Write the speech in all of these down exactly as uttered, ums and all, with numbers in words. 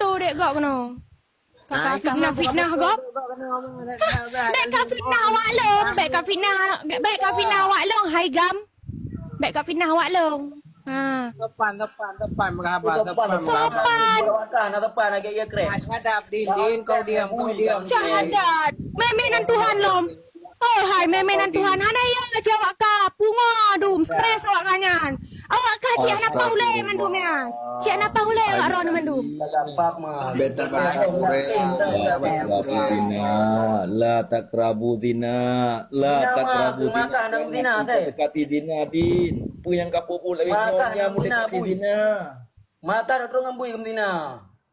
Dek gok keunoe. Ka, ka fitnah-fitnah gok. Bèk ka fitnah awak lôn, bèk ka fitnah, bèk ka fitnah awak lôn, hai gam. Bèk ka fitnah awak lôn. Ha. Sopan, sopan, sopan, meukahabar, sopan, sopan, meukahabar. Sopan. Sopan, na sopan, agak iya krek. Syahadat, Din, Din, kau diam, kau diam, Din. Syahadat. Mè-mè nan Tuhan lom. Oh, hai, mè-mè nan Tuhan. Hana iya jawab ka. Pungo dum, stres awak ka nyan. Awak ka cit hana paih ulèe mandum nyan. Cit hana paih ulèe awak droeneuh mandum. Beta bahasa Korea. La taqrabu zina, la taqrabu zina. Zina mah, keu mata aneuk zina, teh. Dekati zina, Din. Peue nyang ka peubuet lagèe nyoe, nyang meudekat zina. Mata droe ngon bui keu zina.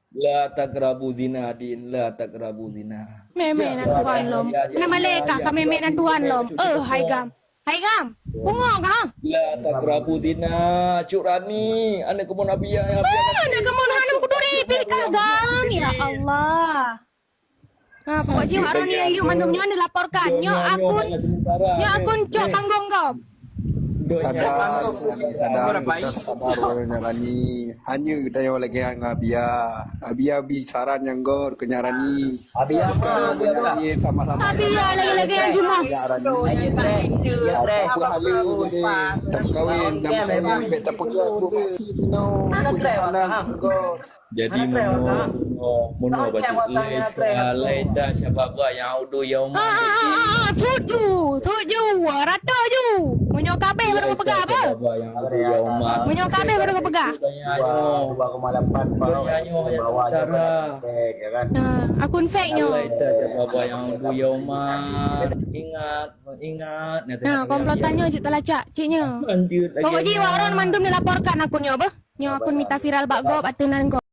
La taqrabu zina, Din, la taqrabu zina. Mè-mè nan Tuhan lom. Na malaikat ka mè-mè nan Tuhan lom. Eh, hai gam. Hai gam. Pungo ka? La taqrabu zina, Cut Rani, aneuk keumuen Abia, Abia. Ah, aneuk keumuen Hanum Kuduri, pih ka gam. Ya Allah. Ha, pokok jih wak Roni Ayub mandum nyoe dilaporkan. Nyoe akun, nyoe akun cok panggung gob. Sadar, Rani, sadar, beutôi sadar, Rani. Hanya geutanyoe lagèe nyan ngon Abia. Abia bi saran nyang gor keu Nyak Rani. Abia, Abia, Abia. Nyak Rani sama-sama. Abia lagi-lagi yang jumah. Nyak Rani. Apa hal boleh tak kawin, nak kawin, bèk tak peugah, bukan hati tu, no. Anak trek, anak gor. Jadi meunyoe, meunyoe bacut lé, laita syababa ya'udu yauman. Ah, ah, ah, ah, sut ju, sut ju, rata ju. Meunyoe kabeh baru peugah apa? Meunyoe kabeh baru peugah. Dua, dua koma lapan pound. Bawah nyoe, bawah nyoe, fake, ya kan? Ah, akun fake nyoe. Laita syababa ya'udu yauman. Ingat, ingat. Nah, komplotan nyoe jeuet talacak, cik nyoe. Lanjut lagi. Pokok jih wak droen mandum dilaporkan akun nyoe beuh. Nyoe akun mita viral bak gob ateueh nan gob.